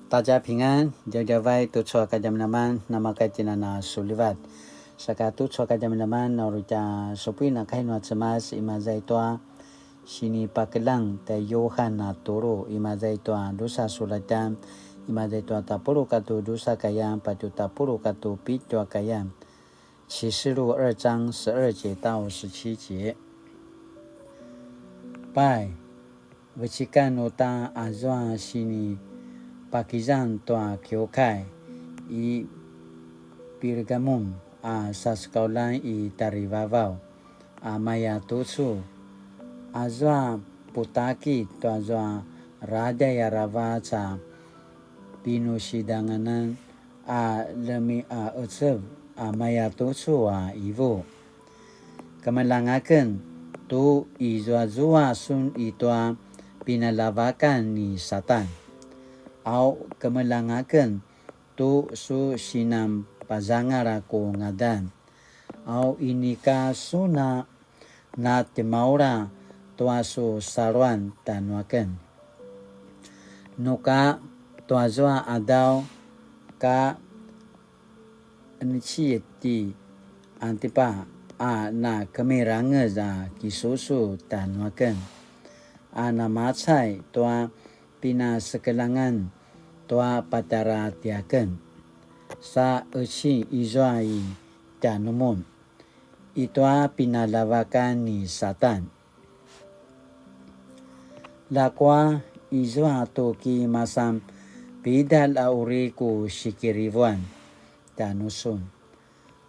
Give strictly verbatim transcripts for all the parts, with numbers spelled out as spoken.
大家平安, djavadjavay tucu a kadjamadjaman, namakaitinana sulivat. Saka tucu a kadjamadjaman, na uri tja supuin a kai nua Cemas, imaza i tua sinipakeljang tai Yuhan a tulu, imaza i tua drusa sulatjan, imaza i tua tapuluq katua drusa kayan, patje tapuluq katua pitju a kayan. 启示录二章十二节到十七节。Pai, vecikan uta azua sinipakizang tua kiukai i Pirgamum a sasekauljan i tjarivavaw a maya tucu, azua putaki tuazua radjay aravac a pinusidanganan a ljemi'aecev a maya tucu a ivu. Kemeljang aken tu izuazua sun i tua pinaljavakan ni Satan. Au kemeljang aken tu su sinan pazangal a ku ngadan. Au inika sun a na tjemaula tua su saluan tjanuaken. Nuka tuazua qadaw ka qeneci ti Antipa a na kemirangez a kisusu tjanuaken, a namacay tua pinasekeljangan tua patjara tiaken, sa qecin izua i tjanumun i tua pinaljavakan ni Satan. Ljakua izua tu ki masan pidalj a uri ku sikirivuan tjanusun,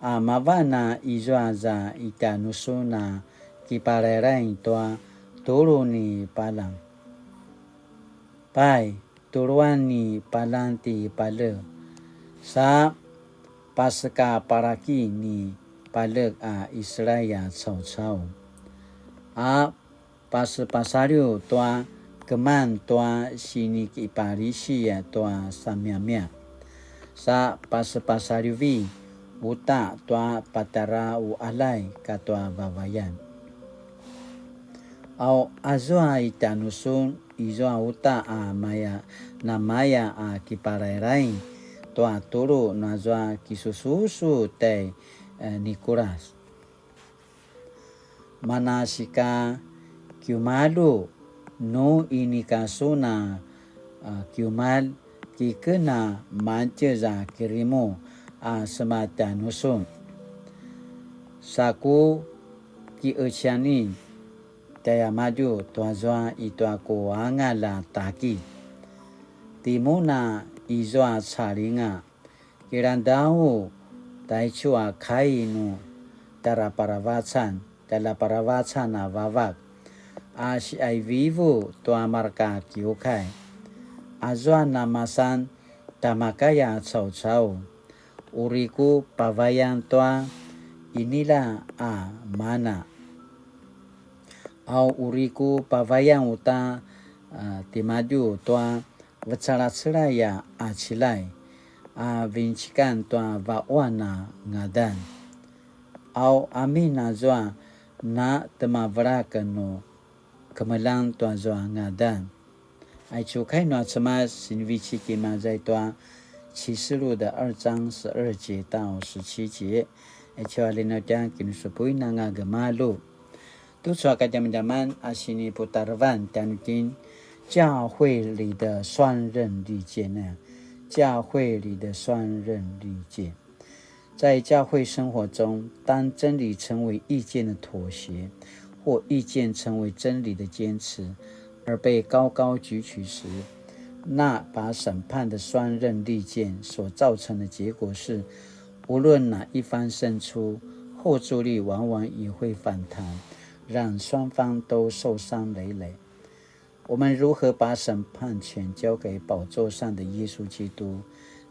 a mavan a izua za i tjanusun a kiparairaing tua tulu ni palang. Pai, tuluan ni palang ti Palek, sa pasekapalaki ni Palek a Israil a caucau, a pasepasaliw tua keman tua sinikipalisi tua samiamia, sa pasepasalivi uta tua patjara uqaljay katua vavayan. Au azua i tjanusun izua uta a maya, namaya a kiparairaing tua tulu nazua kisususu tai, e, Nikulas. Manasika kiumalju, nu inika sun a, a, kiumalj, kiken a mantjez a kirimu a sema tjanusun. Sa ku kiqecianin tjaimadju tuazua i tua ku angalj a taki. Timun a izua calinga, kilangdau taicu a kai nu tjalaparavacan, tjalaparavacan a vavak, a siqaivivu tua marka kiukai. Azua namasan tamakaya caucau, uri ku pavayan tua inila a mana. Au uri ku pavayan uta, a, timadju tua vecalacelay a acilay a vincikan tua vaquan a ngadan. Au amin azua na temavelak nu kemeljang tuazua ngadan. Aicu kai nua Cemas sinivecik imaza i tua 启示錄的二章十二節到十七節. Aicu a linautjan kinusupuin anga gemalu. Tucu a kadjamadjaman a siniputarevan tjanuitjen, 教會裡的雙刃利劍呢，教会裡的雙刃利剑。在教会生活中，当真理成为意见的妥协，或意见成为真理的坚持，而被高高举起时，那把审判的双刃利剑所造成的结果是，无论哪一方胜出，后坐力往往也会反弹，让双方都受伤累累。我们如何把审判权交给宝座上的耶稣基督？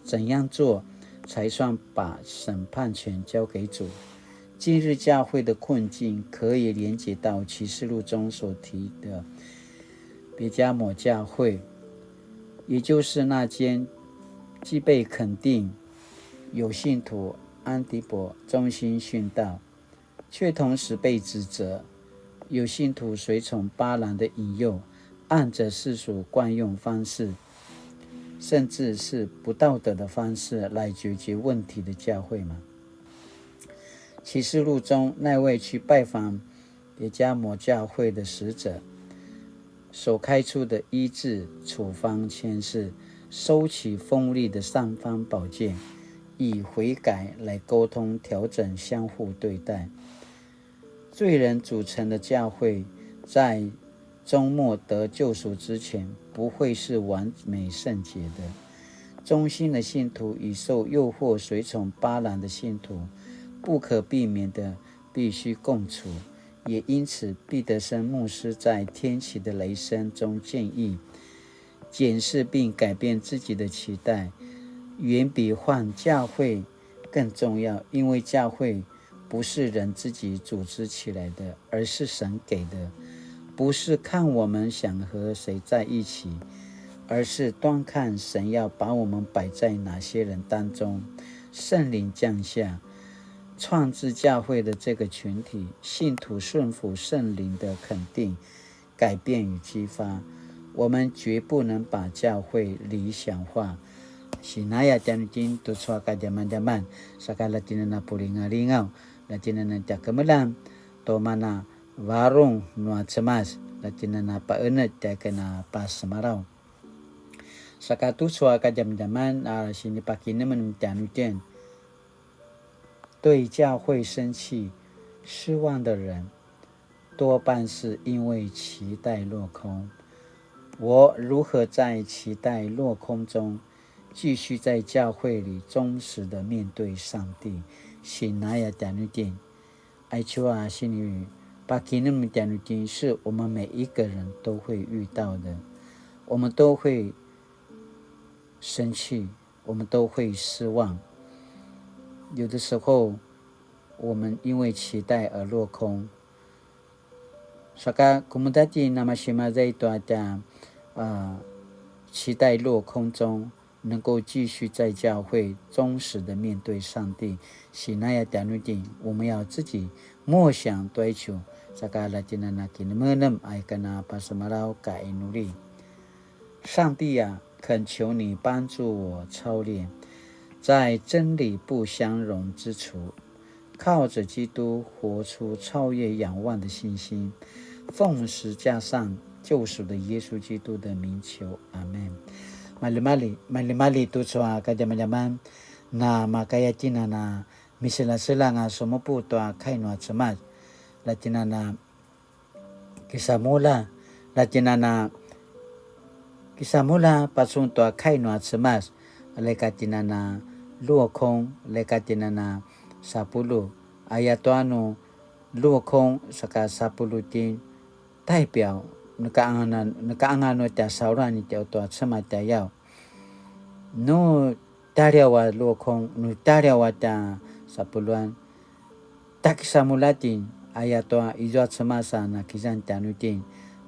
怎样做才算把审判权交给主？今日教会的困境可以连结到启示录中所提的别迦摩教会，也就是那间既被肯定有信徒安提伯忠心殉道，却同时被指责有信徒随从巴兰的引诱，按着世俗惯用方式甚至是不道德的方式来解决问题的教会吗？启示录中那位去拜访别迦摩教会的使者所开出的医治处方签是收起锋利的尚方宝剑，以悔改来沟通、调整、相互对待。罪人组成的教会在终末得救赎之前，不会是完美圣洁的。忠心的信徒与受诱惑随从巴兰的信徒，不可避免的必须共处。也因此，毕德生牧师在天启的雷声中建议，检视并改变自己的期待，远比换教会更重要，因为教会不是人自己组织起来的，而是神给的。不是看我们想和谁在一起，而是端看神要把我们摆在哪些人当中。圣灵降下，创制教会的这个群体，信徒顺服圣灵的肯定、改变与激发。我们绝不能把教会理想化。Sinaya tjanuitjen tucu a kadjamadjaman, saka latinana pulingalingaw, latinana tjakemeljang, tu mana varung nua Cemas, latinana paenetj tjaikena pasemalaw. Saka tucu a kadjamadjaman a sinipakinemenem tjanuitjen. 对教会生气、失望的人，多半是因为期待落空。我如何在期待落空中，继续在教会里忠实的面对上帝？Sinaya tjanuitjen. Aicu a sinipakinemenem tjanuitjen 是我们每一个人都会遇到的，我们都会生气，我们都会失望。有的时候，我们因为期待而落空。Saka kemuda itjen a namasimazay tua tja, a, 期待落空中，能够继续在教会忠实的面对上帝。Sinaya tjanuitjen, 我们要自己默想追求。Saka latinana kinemenem a ikana pasemalaw ka inuli. 上帝啊，恳求你帮助我操练，在真理不相容之处，靠着基督活出超越仰望的信心。奉十架上救赎的耶稣基督的名求，阿们。Malimali, malimali tucu a kadjamadjaman, na makaya itjen a na miselaselang a semupu tua kai nua Cemas, latinana kisamulja, latinana kisamulja pacun tua kai nua Cemas, leka itjen a na luakung, leka itjen a na sapulu, ayatua nu luakung saka sapulu itjen, taipiau, neka anga, neka anga nu tja sauran i tua Cemas tjayaw. Nu tjaliaw a luakung, nu tjaliaw a tja sapuluan, tja kisamulja itjen, ayatua izua Cemas a na kizan tjanuitjen.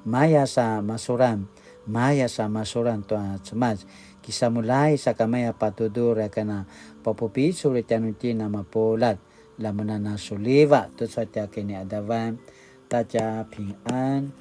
Maya sa masuran, maya sa masuran tua Cemas. Kisamuljai sakamaya patudur a kana papupicul tjanuitjen a mapuljat. Lamunana suliva tucu a tja kiniadavan. 大家平安。